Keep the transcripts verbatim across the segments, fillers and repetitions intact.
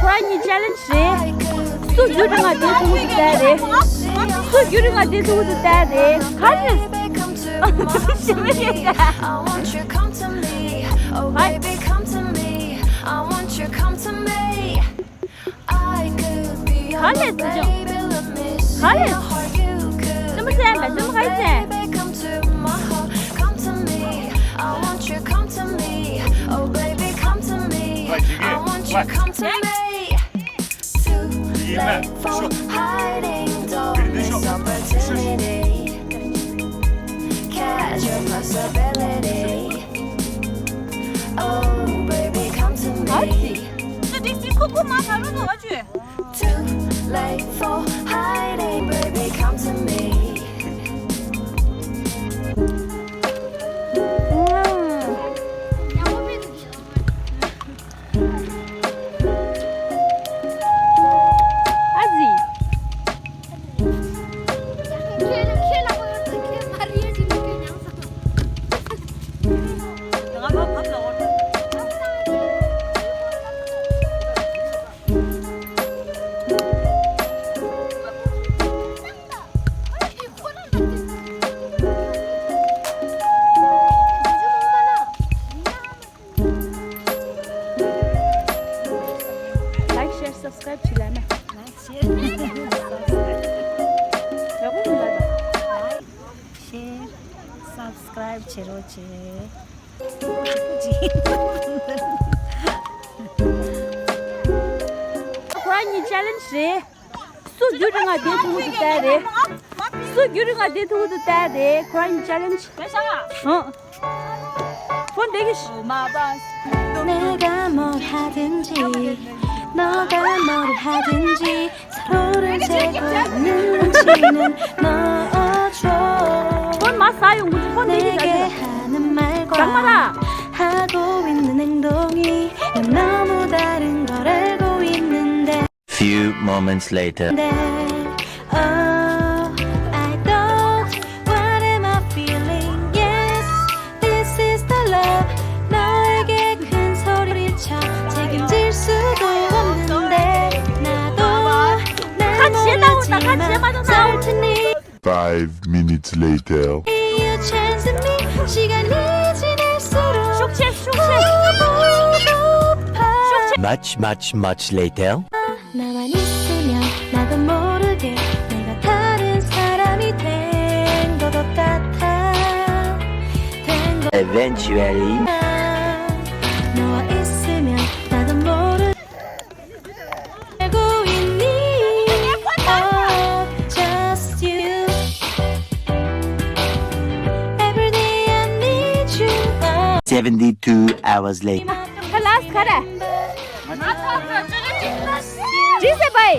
ཁོ་རང་གཉིས་ཆེ་ལེན་ཇི་རེད། སུ་རྒྱུན་རིང་ང་དེ་ཐུག་ཏུ་བལྟས་རེད། སུ་རྒྱུན་རིང་ང་དེ་ཐུག་ཏུ་བལྟས་རེད། ག་རེ་རེད། ཞེ་མི་རེད། I want you, come to me. Oh, baby, come to me. I want you, come to me. ག་ལས་སུ་ཅང་། ག་ལས། ཙི་མ་ཙེ་ཡ་མེད། ཙི་མ་ག་ཡི་ཙེ། Too late for hiding, baby, come to me. Like, share, subscribe བྱེད་ལ་ན། Like, share, subscribe. Like, share, subscribe བྱེད་རོགས་བྱེད། ཁོ་རང་གཉིས་ཆེ་ལེན་ཇི་རེད། སུ་རྒྱུན་རིང་ང་དེ་ཐུག་ཏུ་བལྟས་རེད། སུ་རྒྱུན་རིང་ང་དེ་ཐུག་ཏུ་བལྟས་རེད། ཁོ་རང་གཉིས་ཆེ་ལེན་ཇི། ཧང་། ཕོན་འདེགས་ཀྱི། 내가 뭘 하든지 너가 뭘 하든지 서로를 재고 있는 눈치는 넣어줘. ཕོན་མ་ཟ་ཡོང་གི། ཕོན་འདེགས་ཀྱི། 내게 하는 말과 ཟ་མ་ར། 하고 있는 행동이 난 너무 다른 걸 알고 있는데. Few moments later. Oh, I don't, what am I feeling? Yes, this is the love. 너에게 큰 소리를 쳐 책임질 수도 없는데 나도 날 모르지만 certainly Five minutes later. You chance me. 시간이 지날수록 슉ሼ, 슉ܫ. Much, much, much later. 나만 있으면 나도 모르게 내가 다른 사람이 된 것 같아. 된 것 Eventually. 너와 있으면 나도 모르게 알고 있니? Oh, just you. Every day I need you. Oh. Seventy-two hours later. ཁ་ལགས་ཁ་ར། ཇི་སེ་བའི།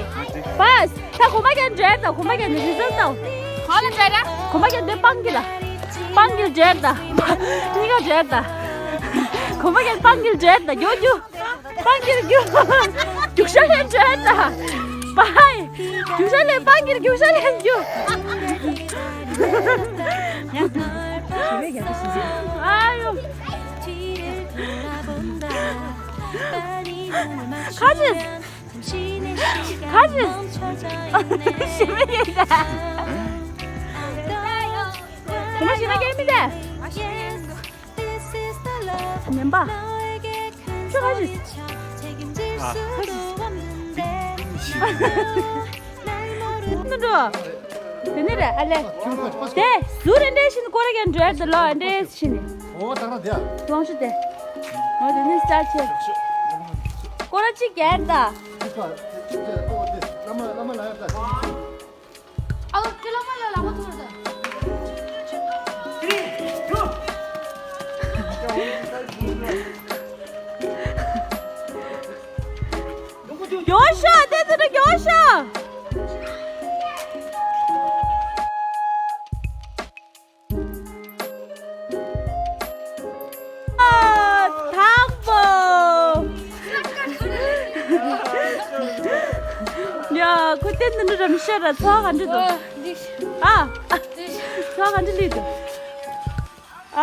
བས། ད་གོ་མ་རྒྱན་འདྲེར་དང་། གོ་མ་རྒྱན་རི་ཟར་དང་། ག་ལ་འདྲེར། གོ་མ་རྒྱན་འདྲེ་སྤང་གི་ལ། སྤང་གི་འདྲེར་དང་། གཉིས་ཀ་འདྲེར་དང་། གོ་མ་རྒྱན་སྤང་གི་འདྲེར་དང་། རྒྱུ་རྒྱུ། སྤང་གི་རྒྱུ། རྒྱུག་ཤར་ལེན་འདྲེར་དང་། བས། རྒྱུག་ཤར་ལེན། སྤང་གི་རྒྱུག་ཤར་ལེན་རྒྱུ། ཨ་ཡོ། ཁ་ཅིག་ཁ་ཅིག་ཞེ་མི་ཡོད་ད། ཁོ་མ་ཞེ་མ་སྐྱེ་མི་ད། ཉན་པ། ཁྱོད་ཁ་ཅིག་ཨ། ཁ་ཅིག་ནུ་འགྲོ། དེ་ནི་རེད་ཨ་ལེ། དེ་ཟུར་རེ་འདྲེ་བཞིན་སྐོར་ར་གན་འགྲོ་ཡ་དེ་ལོ་འདྲེ་བཞིན། འོ་ད་ར་དེ། ལོང་ཤུ་དེ། འོ་དེ་ནི་ས་ཆེ། སྐོར་ར་གཅིག་གན་ད། ཨ་ལོ་ཀི་ལོ་མ་ལ་ལ་མ་ཐུར་ད། མགྱོགས་ཤོག་དེ་ཚོ་ནི་མགྱོགས་ཤོག་ཨ། དང་པོ། ཡ། ཁོ་བསྟན་འདི་འདྲ་རམ་ཤེས་ར་ཚོགས་ག་འདྲི་འདུག་ཨ། ཚོགས་ག་འདྲི་ལི་འདུག་ཨ།